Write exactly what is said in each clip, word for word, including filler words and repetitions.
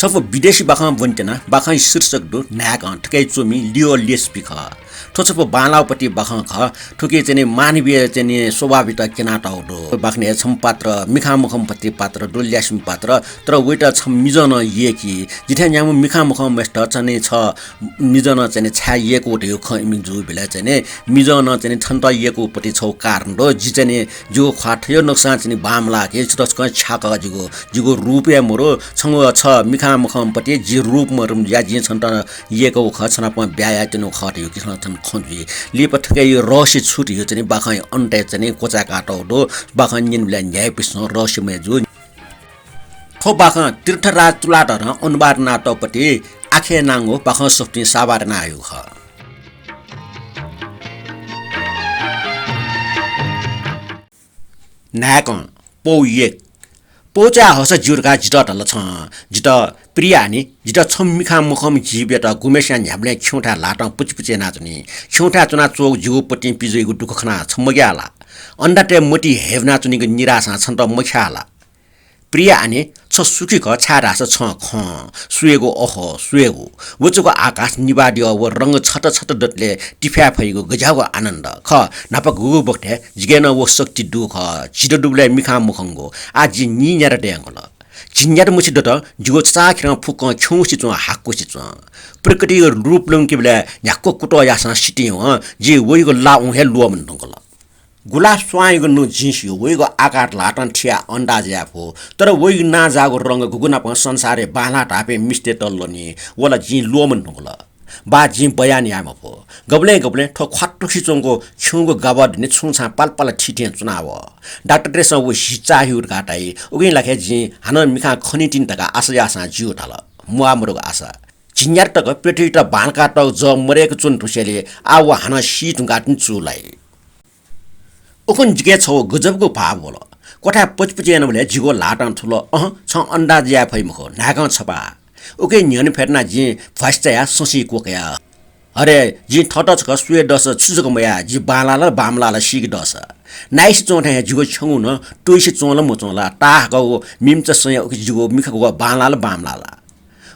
छपु विदेशी बाखं ब्वनेत्यना, बाखंया शीर्षक दु न्हाय्कं, थुकी च्वमि लियो लेस्पी खः। थ्व छपु बांलाःपट्टि बाखं खः, थुकी चाहिँ नि मानवीय चाहिँ नि स्वभावयात क्यनातःगु दु। बाखनय् छम्ह पात्र मिखां मखंम्ह पट्टि पात्र दु, ल्यासेम्ह पात्र, तर वयात छम्ह मिजं नं यय्की। जिथाय् न्याम्ह मिखां मखंम्हय्सित चाहिँ नि छ मिजं नं चाहिँ नि छाय् यय्कू धइगु खँ इमित जूबलय् चाहिँ नि मिजं नं चाहिँ नि छन्त यय्कूपट्टि छगू कारण दु। जि चाहिँ नि जिगु ख्वाः थज्याःगु नकसां चाहिँ नि बांमलाः कि, छु तसकं छ्याकः जिगु, जिगु रूप हे मरु, छंगु छ मिखां मखंम्ह पट्टि जि रूप मरुम्ह जुयाः जिं छन्त यय्कूगु खः, छ नाप ब्याहा यायेत्यनागु खः धइगु किसं थन खँ जुइ। लिपा थुकी रहस्य छु धइगु चाहिँ नि बाखंया अन्तय् चाहिँ नि क्वचाय्कातःगु दु। बाखं न्यनेबलय् न्ह्याइपुसे नं रहस्यमय जू। थ्व बाखं तीर्थराज तुलाधरं अनुवाद यानातःपट्टि आखे नांगु बाखं सफुतिं साभार यानाहयागु खः। न्हाय्कं, पौ एक। पौ चाये हःसा ज्यू धकाः जितः धाल छं। जितः प्रिया नि, जितः छम्ह मिखां मखंम्ह जीवयात गुम्हस्यां न्ह्याबलें खिउँथाय् ल्हातं पुचि पुचि यानाच्वनी। खिउँथाय् च्वनाच्वंगु जिगु पट्टिं पिज्वइगु दुःख खनाः छ मग्याः ला? अण्डातय् मति हयेवनाच्वनीगु निराशां छन्त मख्याः ला? प्रिया आने, छ सुखी खः, छाय्धाःसा छं खं, स्वयेगु अहो, स्वयेगु। वचुगु आकाश निभाः दियः व रंग छत छत दतले तिफाये फइगु गज्याःगु आनन्द खः। न्हापा गुगु बखतय् जिके नं व शक्ति दु खः। झी दु दुबलय् मिखां मखंगु। आः जि नीन्यादँ दयेधुंकल। झिंन्यादँ मछि दत, जिगु छचाःखेरं फुक्कं खिउँसे च्वं, हाकुसे च्वं। प्रकृतिया रूप लुमंकेबलय् न्ह्याक्व कुतः याःसां सितिं वं, जि वइगु ला उं हे ल्वःमने धुंकल। गुलाब स्वांयागु नु जिं स्यू, वइगु आकार ल्हातं थियाः अन्दाज याये फु, तर वइगु नांजाःगु रंग गुगु नापं संसारय् बांलाः धाःपिं मिस्तय्त ल्वनी, व ला जिं ल्वःमने धुंकल। बा, जिं बयान याये मफु। गबलें गबलें थ्व ख्वातुसे च्वंगु खिउँगु गाबः दुने छुं छां पालपाल थी थें च्वनावः। डाक्टरतय्सं व हि चाःहिउ धकाः धाइ। उकिं लाखे जिं हानं मिखां खनीतिनि धकाः आशा याःसां ज्यू धाल। म्वाःमदुगु आशा। झिंन्यादँ तक पृथ्वीयात बांलाकातःगु जः मदय्क च्वने धुसेंलि आः व हानं सी धुंकाः तिनि चूलाइ। उखुन्हु जिके छगू गजबगु भाव वल। क्वथाय् पचिपचि यानाबलय् जिगु ल्हातं थुल, अहँ, छं अन्दाज याये फइ मखु, न्हाय्कं छपाः। उकी न्ह्यःने फ्यतुनाः जिं भ्वासि चायाः संसिं क्वकया। अरे, जिं थःत छकः स्वये दःसा छु जक मयाः, जि बांलाः ला बांमलाः ला सीके दःसा। नाइसे च्वं थें हे जिगु छ्यंगु नं तुइसे च्वं ला मच्वं ला, ताहाकःगु मिम्चा संया उकी जिगु मिखागु बांलाः ला बांमलाः ला।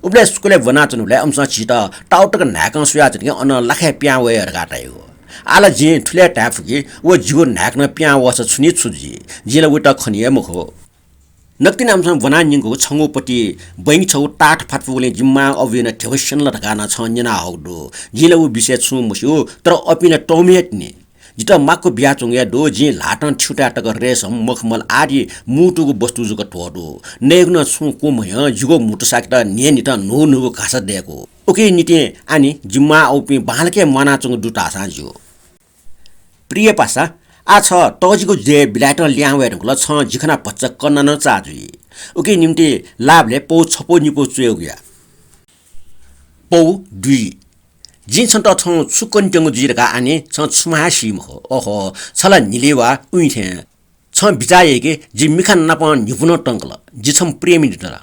उबलय् स्कुलय् ब्वनाच्वनाबलय् अमिसं झीत ताःतक न्हाय्कं स्वयाच्वन कि अन लाखाय् पिहां वये धकाः धाइगु। आः ला जिं थुलि हे धाये फु कि व जिगु न्हाय्क नं पिहां वःसा छु नि छु जुइ, जिं ला वयात खनी हे मखु। नकतिनि अमिसं ब्वनाः न्यंकूगु छंगु पति बँय् छगू ताःत फात फुगुलिं जिमि मां अबुया नं ध्यबा स्यन ला धकाः नं छं न्यनाहःगु दु। जिं ला व विषयय् छुं मस्यू, तर अपिं ला तःमि हे तिनि। जितः माक्व बियाच्वंगु हे दु, जिं ल्हातं थ्युताय् तक रेशम, मखमल आदि मुतुगु वस्तु जक ध्वः दु। नयेगु नं छुं क्वमहिं जिगु म्हुतु साकेत न्हिं न्हितं न्हू न्हूगु घासा दय्कू। उकिया निंतिं आनि जिमि मां अबुपिं बांलाक हे म्वानाच्वंगु दु धाःसां ज्यू। प्रिय पासा, आः छ तःजिगु देय् बिलाय्तं लिहां वये धुंकल, छं जि खनाः भचा कन्ना नं चाः जुइ। उकिया निंतिं लाःबलय् पौ छपौ निपौ च्वयेगु या। पौ दुई। जिं छन्त छं छु कनेत्यंगु जुइ धकाः आनि, छं छुम्हं हे सी मखु। ओहो, छ ला न्हिलिवा उइँ थें। छं बिचाः याइ कि जि मिखा नापं न्हिपु नं तंकल। जि छम्ह प्रेमी दु ला?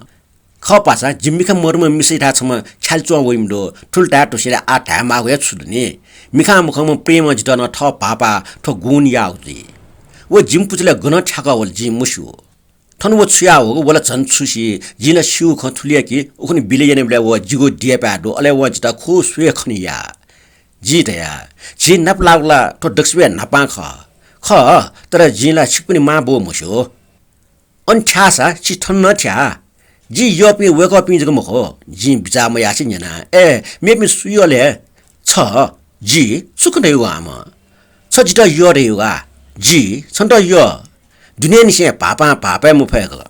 खः पासा, जि मिखा मदुम्ह मिसायाथाय् छम्ह ख्यालि च्वं वइम्ह दु। थुलि धाये धुसेंलि आः धायेमाःगु हे छु दु नि? मिखां मखंम्ह प्रेमं जितः नं थः भाःपाः थ्व गुण याःगु जुइ। व जिमि पुचलय् गनं थ्याकः वल जिं मस्यू। थन व छु याः वःगु, व ला झन छु सी, जिं ला स्यूगु खँ थुलि या कि उखुन्हु बिलय् यनेबलय् व जिगु देय्पाय् दु, अले वं जितः खुब स्वये खनी या। जिं धया, झी नाप लाःगु ला थ्व दक्वसिबय् न्हापां खः। खः, तर जिं ला छिकपिनि मां बौ मस्यू। अन थ्याःसा छि थन नं थ्या। जि यःपिं वय्कःपिं जक मखु, जिं बिचाः मयासें न्यना। ए, मेपिं सु यः ले? छ, जि, छु खँ धयागु आम? छ जितः यः धयागु आ? जि छन्त यः। दुनेंनिसें भाःपां भाःपाय् मफय्कल।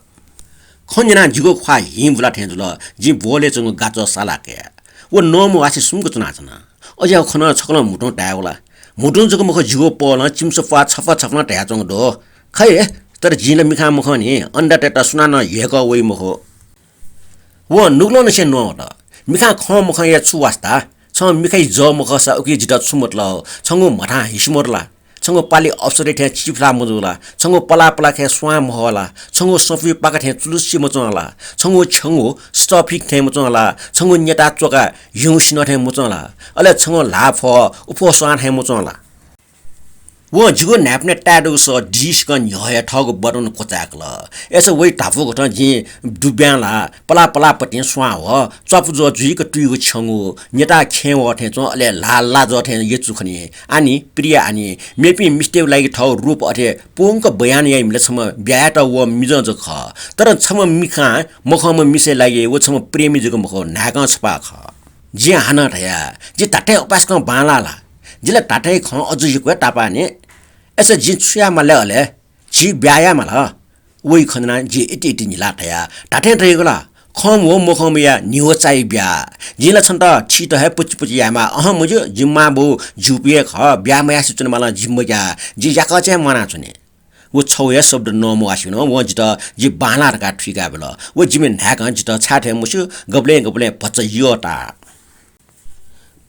खँ न्यनाः जिगु ख्वाः हिं बुला थें जुल। जिं ब्वहलय् च्वंगु गाच्वः सालाः कया। व नःम्ह वासे सुम्क च्वनाच्वना। अज्याःगु खँ नं छकलं म्हुतुं धायेगु ला? म्हुतुं जक मखु, जिगु पहलं चिमिसं प्वाः छफा छफलं धयाच्वंगु दु। खः हे, तर जिं ला मिखां मखं नि, अण्डातय्त सुनानं ह्यय्कः वइ मखु। वं नुगलंनिसें न्ववात। मिखां खं मखंया छु वास्ता? छं मिखाया जः मखःसा उकी जितः छु मतलब? छंगु म्हथां हिसि मदु ला? छंगु पालि अप्सराया थें चिफिला मजू ला? छंगु पलाः पलाः थें स्वां महः ला? छंगु सफुलिपाख थें चुलुस्सि मच्वं ला? छंगु छ्यंगु स्टफिक थें मच्वं ला? छंगु न्यता च्वका ह्युं सिन्हः थें मच्वं ला? अले छंगु ल्हाः फः उफः स्वां थें मच्वं ला? वं जिगु न्हाय्पनय् ताये दःगु सः दिसिकं न्ह्यः हे थःगु बदन क्वचाय्कल। अय्सा वइ धापू कथं जिं दुब्यां ला पलाः पलाःपतिं स्वां ह्वः, च्वापुज्वः जुइक तुइगु छ्यंगु, न्यताः खेँ वः थें च्वं, अले ल्हाः लाजः थें यचु खनी। आनि, प्रिय आनि, मेपिं मिस्तय्गु लागि थःगु रूप अथे पूवंक बयान याइम्ह ला छम्ह ब्याहा यायेत वःम्ह मिजं जक खः। तर छम्ह मिखां मखंम्ह मिसाया लागि व छम्ह प्रेमी जक मखु, न्हाय्कं छपाः खः। जिं हानं धया, जि धात्थें उपासकं बांलाः ला? जि ला धात्थें खँ अजू यक्व हे तापाःनि। अय्सा जिं छु याये माल अले? झी ब्याहा याये माल। वइ खँ न्यनाः जिं इति इति न्हिलाः धया, धात्थें धयागु ला? खंम्ह व मखंम्हया न्हिगः चाइ ब्याहा। जिं ला छन्त थीत हे पुचि पुचि यायेमाः। अहं मज्यू, जि मां बौ ज्यूपिं हे खः, ब्याहा मयासें च्वनेमालं जि मग्याः, जि याकःचा हे म्वानाच्वने। व छगू हे शब्द नमवासें नं वं जितः जि बांलाः धकाः थुइकाबिल। व जिमि न्हाय्कं जितः छाय् थें मस्यू, गबलें गबलें भचा यःता।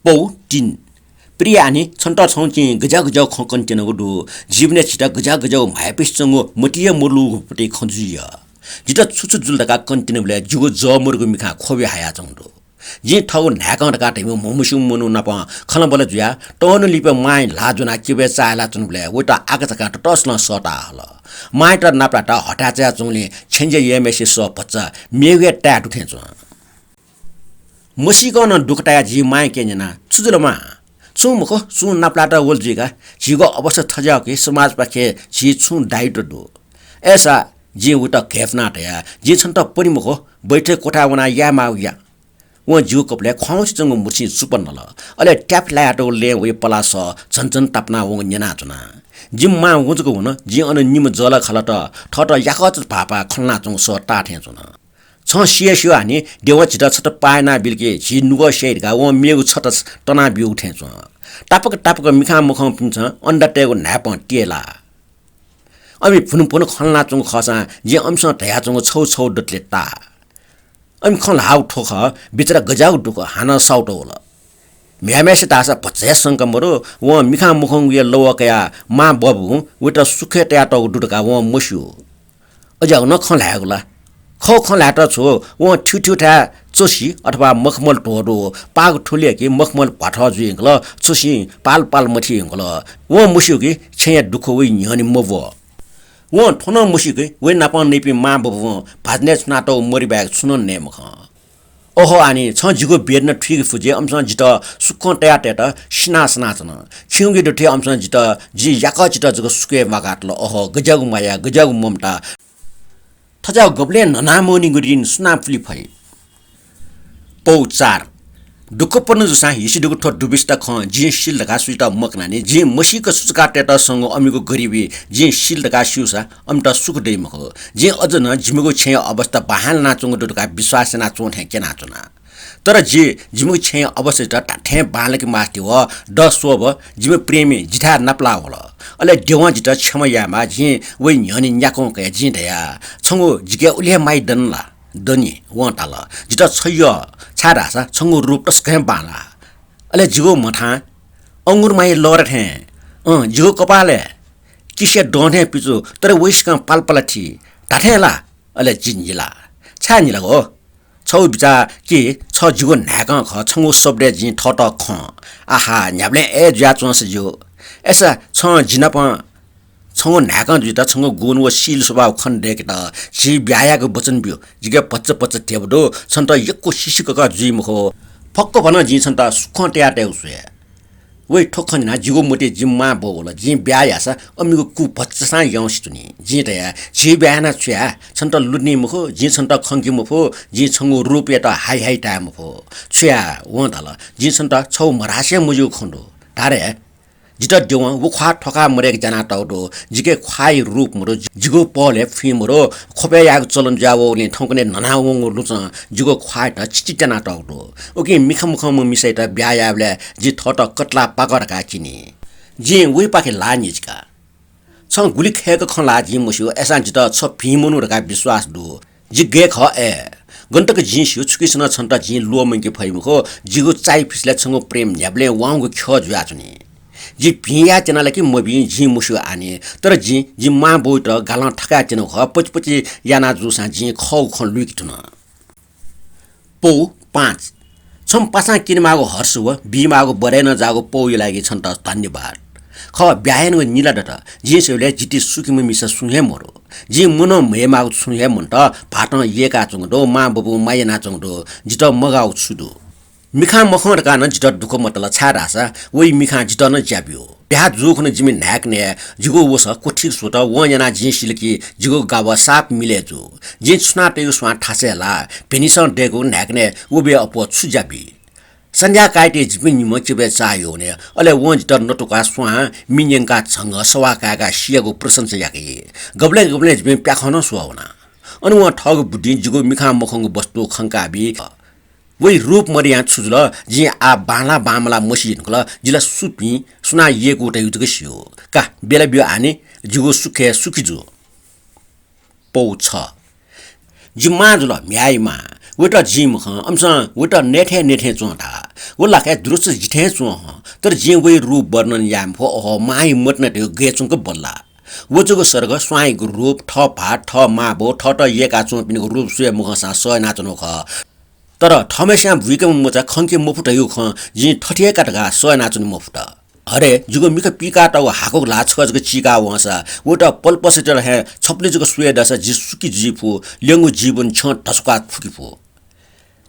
पौ तीन। प्रिय आनि, छन्त छौं जिं गज्याःगु गज्याःगु खँ कनात्यनागु दु। जीवनय् झीत गज्याःगु गज्याःगु म्हाय्पिसे च्वंगु मतिइ मदुगु पति खँ जुइ। जितः छु छु जुल धकाः कनात्यनाबलय् जिगु जः मदुगु मिखां ख्वबि हायाच्वंगु दु। जिं थःगु न्हाय्कं धकाः धइम्ह म्हमस्यूम्ह मनू नाप खँल्हाबल्हा जुयाः तःन्हु लिपा मांया ल्हाः ज्वनाः किबय् चाःहिलाच्वनाबलय् वयात आकाझाकां ततसलं सःता हल। मांयात नापलात हथाय् चायाच्वंगुलिं छेँजः यःम्हेसिया सः भचा मेगु हे ताये दु थें च्वं। मसीकं नं दुःख तायाः जिं मांयाके न्यना, छु जुल मां? छुं मखु, छुं नापलात वल जुइका, झीगु अवस्था थज्याःगु कि समाजपाखें झी छुं दायित्व दु। अय्सा जिं वयात घय्पुनाः धया, जिं छन्त पने मखु, बैठक कोठाय् वनाः यायेमाःगु या। वं जिगु कपालय् ख्वाउँसे च्वंगु मुर्छिं चुप्पा नल। अले ट्याप लायातःगु लँय् वइ पलाः सः झन झन तापाना वंगु न्यनाच्वना। जिमि मां वँ जक वन, जिं अन निम्ह जःलाखःलात थःत याकःचा भाःपाः खँल्हानाच्वंगु सः ताः थें च्वन। छं सिया स्यू आनि, देवं झीत छता पाः यानाबिल कि झी नुगः स्याइ धकाः वं मेगु छता तनाब्यूगु थें च्वं। तापाक तापाक मिखां मखंपिन्सं अन्डातय्गु न्हाय्पं तेला। अमि भुन भुन खँल्हानाच्वंगु खःसां जिं अमिसं धयाच्वंगु छगू छगू दतले ताः। अमि खँ ल्हाःगु थ्व खः, बिचरा गज्याःगु दुःख हानं साउत वल। म्ह्याय्म्हेसे धाःसा भचा हे शंका मदु, वं मिखां मखंगुया लवः कयाः मां बबुं वयात सुखय् तयातःगु दु धकाः वं मस्यू। अज्याःगु नं खँ ल्हायेगु ला? खः, खँ ल्हायेत छु, वं थ्यू थ्यू थाय् च्वसि अथवा मखमल ध्वदु, पाःगु थुलि कि मखमल भ्वाथः जुइ धुंकल, च्वसिं पाल पाल मथी धुंकल। वं मस्यू कि छेँया दुःख वइ न्ह्यःने मब्व। वं थ्व नं मस्यू कि वइ नापं नइपिं मां बबुं भाजनय् छुनातःगु मरि बाहेक छुं नं नये मखं। अहो आनि, छं जिगु वेदना थुइके फु जे अमिसं जितः सुखं तयातयेत सिनाः सनाच्वन। खिउँगु दथुइ अमिसं जितः, जि याकःचित जक सुखय् म्वाकातल। अहो, गज्याःगु माया, गज्याःगु ममता। थज्याःगु गबलें न्हनामवनीगु ऋण सुनां पुले फइ? पौ चार। दुःखपन जूसां हिसि दुगु थ्व दुबिस्ता खँ जिं सिल धकाः सुयात मकनानि। जिं मसीक सुचुकातयेत संगु अमिगु गरिबी जिं सिल धकाः स्यूसा अमित सुख दइ मखु। जिं अझ नं जिमिगु छेँया अवस्था बहां लानाच्वंगु दु धकाः विश्वास यानाच्वं थें क्यनाच्वना। तर जि जिमिगु छेँया अवस्थायात धात्थें बांलाके मास्ति व द स्वःब जिमि प्रेमी जिथाय् नापलाः वल। अले देवं जितः क्षमा यायेमाः, जिं वइ न्ह्यःने न्याकं कया। जिं धया, छंगु जिके उलि हे माया दनि ला? दनि, वं धाल। जितः छ यः, छाय्धाःसा छंगु रूप तसकं हे बांलाः। अले जिगु म्हथां अंगुर माया लःरा थें, अँ, जिगु कपालय् किसिया दँ थें पिचु, तर वइसिकं पालपाला थी। धात्थें ला? अले जि न्हिला। छाय् न्हिलागु? छगू बिचाः कि छ जिगु न्हाय्कं खः, छंगु शब्दय् जिं थःत खं। आहा, न्ह्याबलें अय् जुयाच्वंसा ज्यू। अय्सा छं जि नाप छंगु न्हाय्कं जुइत छंगु गुण व शील स्वभाव खने दय्केत झी ब्याहा यायेगु वचन ब्यु। जिके भचा भचा ध्यबा दु, छन्त यक्व सिसिकक जुइ मखु। फक्व भनं जिं छन्त सुखं तयातयेगु स्वये। वइ थ्व खँ न्यनाः जिगु मतिइ जिमि मां बौ वल। जिं ब्याहा याःसा अमिगु कू भचासां याउँसे च्वनी। जिं धया, झी ब्याहा यानाः छु याये? छन्त लुधनी मखु, जिं छन्त खंके मफु, जिं छंगु रूपयात हाइ हाइ ताये मफु। छु याये? वं धाल, जिं छन्त छगू म्हधासें मज्यूगु खँ दु। धारे। जितः देवं व ख्वाः थ्वकाः मदय्के ज्यानातःगु दु। जिके ख्वाःया रूप मदु, जिगु पहलय् फुइँ मदु, ख्वपय् यायेगु चलन जुयावःगुलिं थौंकन्हय् न्हनावंगु लुचं जिगु ख्वाःयात चिचि त्यानातःगु दु। उकिं मिखा मखंम्ह मिसायात ब्याहा यायेबलय् जि थःत कतलाः पाकः धकाः चिनि। जिं वइपाखे ल्हाः न्ह्यचिका। छं गुलि खय्क खँ ल्हाः जिं मस्यू, अय्सां जितः छ भिं मनू धकाः विश्वास दु। जि गय् खः अय्। गन तक जिं स्यू, छुकिसं नं छन्त जिं ल्वःमंके फइ मखु, जिगु चाःहिफिसलय् छंगु प्रेम न्ह्याबलें वाउँगु ख्यः जुयाच्वनी। जि भिं याये त्यना ला कि मभिं जिं मस्यू आनि, तर जिं जि मां बौयात गालं थकाये त्यनागु खः, पचिपचि याना जूसां जिं खःगु खँ लुइके धुन। पौ पाँच। छम्ह पासां क्यनेमाःगु हर्ष व बीमाःगु बधाई यानाजाःगु पौया लागि छन्त धन्यवाद। खः, ब्याहा यानागु निला दत। जिं स्वयेबलय् जिति सुकीम्ह मिसा सुं हे मरु। जिं मनं म्हयेमाःगु छुं हे मन्त। भाःतं यय्काच्वंगु दु, मां बबुं माया यानाच्वंगु दु, जितः मगाःगु छु दु? मिखां मखं धकाः नं जितः दुःख मतल, छाय्धाःसा वइ मिखां जितः नं ज्या ब्यू। ब्याहा जूगु खन जिमि न्हाय्कनय् जिगु वसः क्वथि स्वत, वं यानाः जिं सिल कि जिगु गाबः साप मिलय् जू। जिं छुनातयागु स्वां थासय् लाः, भिनिसं दय्कूगु न्हाय्कनय् व बे अप्वः छु ज्या बी? सन्ध्या कायेत जिपिं निम्ह क्यबय् चाः यःवने, अले वं जितः नतुकाः स्वां मि न्यंकाः झंगः सवाः काय्काः सियागु प्रशंसा याकी। गबलें गबलें जिपिं प्याखं नं स्वः वना। अन वं थःगु बुद्धिं जिगु मिखां मखंगु वस्तु खंका बी। वइ रूप मदयां छु जुल, जिं आः बांलाः बांमलाः मसी धुंकल। जि ला सुपिं, सुनां यय्कू धयागु जक स्यू। का, बेला ब्यु आनि, जिगु सुखय् सुखी जु। पौ छ। जि मां जुल, म्ह्याय् मां। वइत जिं मखं, अमिसं वइत नयेथें नयेथें च्वं धाः। व लाखय् दुरुस्त जिथें च्वं हं, तर जिं वइ रूप वर्णन याये मफु। अहो, मांइ मतिना धयागु गय् च्वंक बल्ला। व जक सर्ग, स्वांयागु रूप, थः भाःत, थः मां बौ, थःत यय्काच्वंपिनिगु रूप स्वये मखंसां सह यानाच्वनागु खः। तर थःम्हेस्यां बुइकं मचा खंके मफु धयागु खँ जिं थथे हे का धकाः सह यानाच्वने मफुत। अरे, जिगु मिखा पीकातःगु हाकुगु ल्हाः छकः जक चीका वंसा, वइत पलपसतय्त हे छपुलि जक स्वये दःसा जि सुखी जुइ फु, ल्यंगु जीवन छ्यं धसुका फुके फु।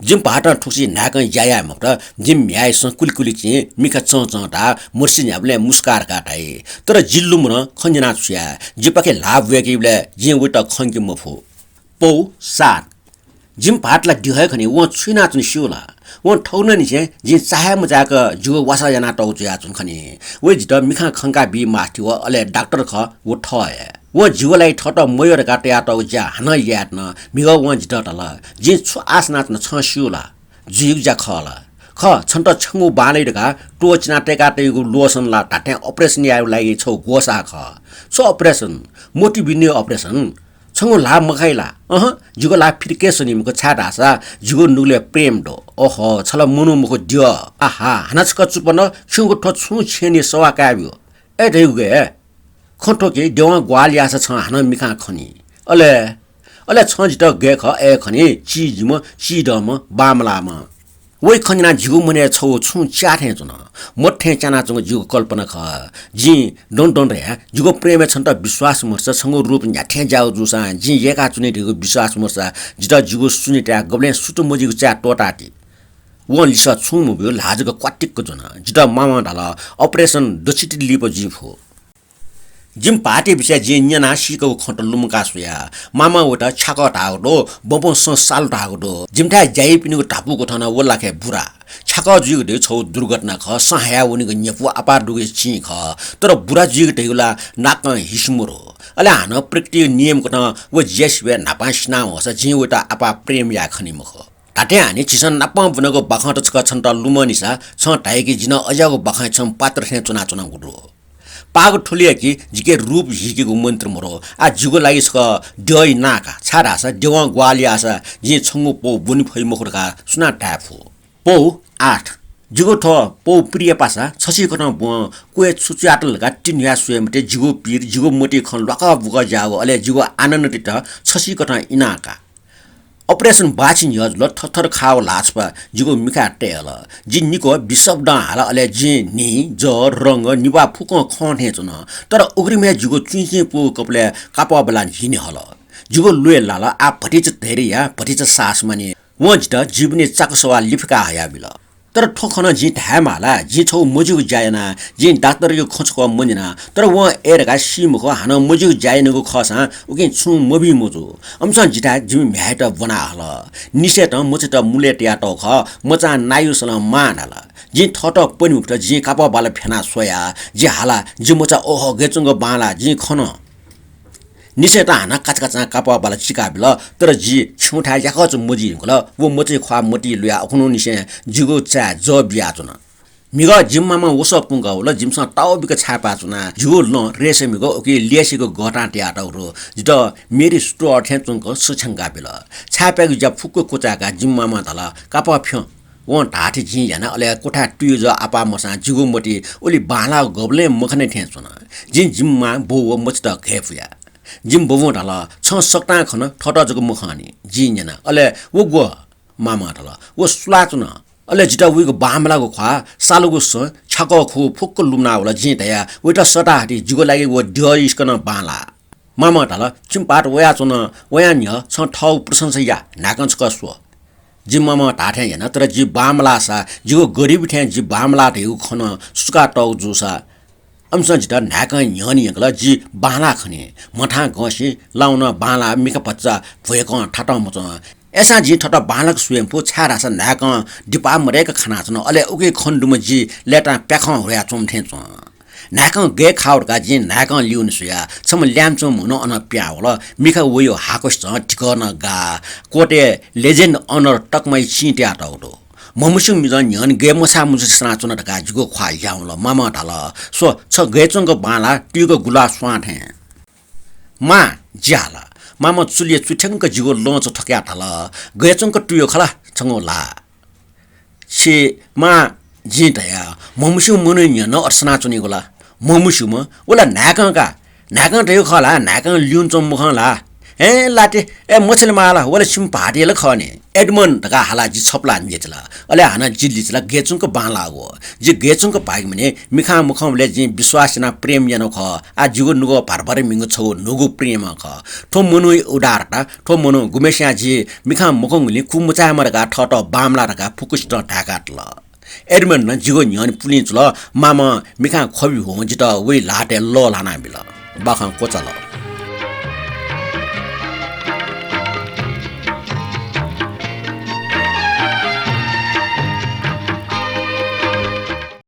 जिमि भाःतं थुगुसी न्हाय्कं ज्या याये मफुत। जिमि म्ह्याय्सं कुलिकुलि चिं, मिखा चंचं धाः, मुर्सि न्ह्याबलें मुस्काः धकाः धाइ। तर जि लुमं खँ न्यना छु याये? जिपाखे ल्हाः ब्वय्कीबलय् जिं वइत खंके मफु। पौ सात। जिमि भाःत ला द्यः हे खनी, वं छु यानाच्वनी स्यू ला? वं थौंकन्हय्निसें जिं चाहे मचाय्क जिगु वासः यानातःगु जुयाच्वन खनी। वइ जितः मिखां खंका बी मास्ति व अले डाक्टर खः, व थः हे। वं जिगु लागि थःत मयः धकाः तयातःगु ज्या हानं यायेत्यन। म्हिगः वं जितः धाल, जिं छु आश यानाच्वना छं स्यू ला? जुइगु ज्या खः ला? खः, छन्त छंगु बांलाइ धकाः त्वःचिना तय्कातयागु लोसन ला धात्थें operation यायेगु लागि छगू ग्वसाः खः। छु operation? मोटु बिन्नेगु operation। छंगु ल्हाः मखाइ ला? अहँ, जिगु ल्हाः फितके सनी मखु, छाय्धाःसा जिगु नुगलय् प्रेम दु। ओहो, छ ला मनू मखु द्यः। आहा, हानं छकः चुप्पा न, खिउँगु थ्व छुं छेँनिं सवाः काये ब्यु। अय् धयागु गय्? खँ थ्व कि द्यवं ग्वाहालि याःसा छं हानं मिखां खनी। अले, अले छं जितः गय् खः अय् खनी, चिजिम्ह, चिधंम्ह, बांमलाःम्ह। वइ खँ न्यनाः जिगु मनय् छगू छुं च्याः थें च्वन। मत थें च्यानाच्वंगु जिगु कल्पना खः। जिं दँ दँ धया, जिगु प्रेमय् छन्त विश्वास मदुसा, छंगु रूप न्ह्याथें ज्याःगु जूसां जिं यय्काच्वनी धइगु विश्वास मदुसा, जितः जिगु सुनिताय् गबलें सुतु मजुइगु चाय् त्वःताति। वं लिसः छुं मब्यू, ल्हाः जक क्वातिक्क ज्वन। जितः मामं धाल, operation दच्छि तिनि लिपा जुइ फु। जिमि भाःतया विषयय् जिं न्यनाः सीकःगु खँत लुमंकाः स्वया। मामं वइत छ्याकः धाःगु दु, बबुं सँ सालु धाःगु दु। जिमिथाय् ज्या याइपिनिगु धापू क्वथं नं व लाखे बुरा। छ्याकः जुइगु धइगु छगू दुर्घटना खः, सँ हयावनीगु न्ह्यपु आपाः दुगु चिं खः। तर बुरा जुइगु धइगु ला नाकं हिसि मरु। अले हानं प्रकृतिया नियम क्वथं व ज्या सिबय् न्हापां सिना वंसा जिं वइत आपाः प्रेम याये खनी मखु। धात्थें हानं झीसं नापं ब्वनागु बाखंत छकः छन्त लुमंनिसा, छं धाइ कि जि नं अज्याःगु बाखंय् छम्ह पात्र थें च्वनाच्वनागु दु। पाःगु थुलि या कि जिके रूप हीकेगु मन्त्र मदु। आः जिगु लागि छकः द्यः नाः का, छाय्धाःसा द्यवं ग्वाहालि याःसा जिं छंगु पौ ब्वने फइ मखु धकाः सुनां धाये फु? पौ आठ। जिगु थ्व पौ प्रिय पासा छसिकथं ब्वं क्वय् छु च्वयातल धकाः तिन्हुयाः स्वये मते। जिगु पीर, जिगु मतिइ खँ ल्वाकः बुकः ज्याःगु, अले जिगु आनन्दयात छसिकथं इना का। Operation बाःछि न्ह्यः जुल, थरथर खाःगु ल्हाः छपा जिगु मिखाय् तये हल। जिं निक्वः विशब्दं हाल, अले जिं न्हि, जः, रंग, निभाः फुक्कं खं थें च्वन। तर उघ्रिमय् जिगु चुइँचिं पूगु कपालय् कापः बालां झिने हल। जिगु ल्वय् लाल, आः भतिचा धैर्य या, भतिचा साहस मानि। वं जितः जीवनया चाकसवाः लिफिका हयाबिल। तर थ्व खँ नं जिं धायेमाः ला, जिं छगू मजिगु ज्या याना, जिं डाक्टरयागु खँ छकः मन्यना। तर वं अय् धकाः सी मखु, हानं मजिगु ज्या यानागु खःसां उकिं छुं मबी मजू। अमिसं जिथाय् जिमि म्ह्याय्‌यात ब्वना हल। निसें नं मचायात मुलय् तयातःगु खः, मचां नायु सलं मां धाल। जिं थःत पने मफुत, जिं कापः बाला फ्यानाः स्वया। जि हाला, जि मचा ओहो गय् च्वंगु बांलाः, जिं खन। निसें नं हानं काचाकाचां कापः बाला चिकाबिल, तर जि छेँथाय् याकःचा मजुइ धुंकल। व मचाया ख्वाः मतिइ लुयाः अखुन्हुनिसें जिगु चाय् जः बियाच्वन। म्हिगः जिमि मामां वसः पुंकाः वल, जिमिसं ताःबिक छाय्‌पाः च्वना। जिगु लं रेशमया म्हिगः उकी ल्यासेगु गःतां तयातःगु दु। जितः मेरी स्टोर थें च्वंक सछ्यंकाबिल। छाय्‌पायेगु ज्या फुक्क क्वचाय्‌काः जिमि मामां धाल, कापः फ्यँ। वं धाःथें जिं याना, अले क्वथाय् तुयु जः आपाः मसां जिगु मतिइ उलि बांलाःगु गबलें मखने थें च्वन। जिं जिमि मां, बौ व मचात घय्‌पुया। जिमि बबुं धाल, छं सकतां खन, थःत जक मखंनि। जिं न्यना, अले व ग्व? मामां धाल, व सुलाच्वन। अले जितः वइगु बांमलाःगु ख्वाः, सालुगु सँ, छ्याकः खुगू फुक्क लुमना वल। जिं धया, "वइत सःता हति, जिगु लागि व द्यःइसिकं नं बांला।" मामं धाल, "छिमि पात वयाच्वन, वयां न्ह्यः छं थःगु प्रशंसा या, न्हाय्कं छकः स्व।" जिं मामं धाःथें याना, तर जि बांमलाःसा, जिगु गरिबी थें जि बांमलाः धइगु खँ नं सुचुकातःगु जूसा, अमिसं जितः न्हाय्कं न्ह्यःने यंकल। जि बांलाः खनी। मथां गंसि, लाउनं बांलाः, मिखा भचा भ्वय्कं थातं मच्वं। अय्सां जिं थःत बांलाक स्वये मफु, छाय्धाःसा न्हाय्कं दिपाः मदय्क खानाच्वन। अले उकी खने दुम्ह जि लय्तां प्याखं ह्वयाच्वंम्ह थें च्वं। न्हाय्कं गय् खाः धकाः जिं न्हाय्कं ल्यूने स्वया। छम्ह ल्याय्म्ह च्वंम्ह मनू अन पिहां वल। मिखा वइगु हाकसं धिकः नं गाः। कोर्टय् Legend of Honour तकमाया चिं तयातःगु दु। म्हमस्यूम्ह मिजं न्ह्यःने गय् मछाः मछुसे सनाच्वन धकाः जिगु ख्वाः ल्हावल। मामं धाल, "स्व, छ गय् च्वंक बांलाः, तुय्क गुलाः स्वां थें।" "मां," जिं हाल। मामं चुलिया चुथ्यंक जिगु लँचु थ्वकयाः धाल, "गय् च्वंक तुय् खला छंगु ल्हाः?" "छि मां," जिं धया, "म्हमस्यूम्ह मनूया न्ह्यः नं अथे सनाच्वनीगु ला?" "म्हमस्यूम्ह? व ला न्हाय्कं का।" "न्हाय्कं धयागु खः ला? न्हाय्कं ल्यूने च्वंम्ह मखं ला?" "हें लाते, ए मछिले माला, व ला छिमि भाःतया ला खः नि।" "एडमन्ड" धकाः हालाः जि छपलाः न्ह्यचिल। अले हानं जि लिचिलाः गय् च्वंक बांलाःगु। जि गय् च्वंक बांलाःम्ह मिखां मखंबलय् जिं विश्वास यानाः प्रेम यानागु खः। आः जिगु नुगः भारभार म्हिगः छगू न्हूगु प्रेम खः। थ्व मनूया उदारता, थ्व मनू गुम्हेस्यां जि मिखां मखंगुलिं कुमचायेमा धकाः थःत बांमलाः धकाः फुक्कसितं धाय्कातल। एडमन्डं जिगु न्ह्यःने पुलिं चुल। मामं मिखां ख्वबि ह्वं जितः वइ ल्हातय् लःल्हानाबिल। बाखं क्वचाल।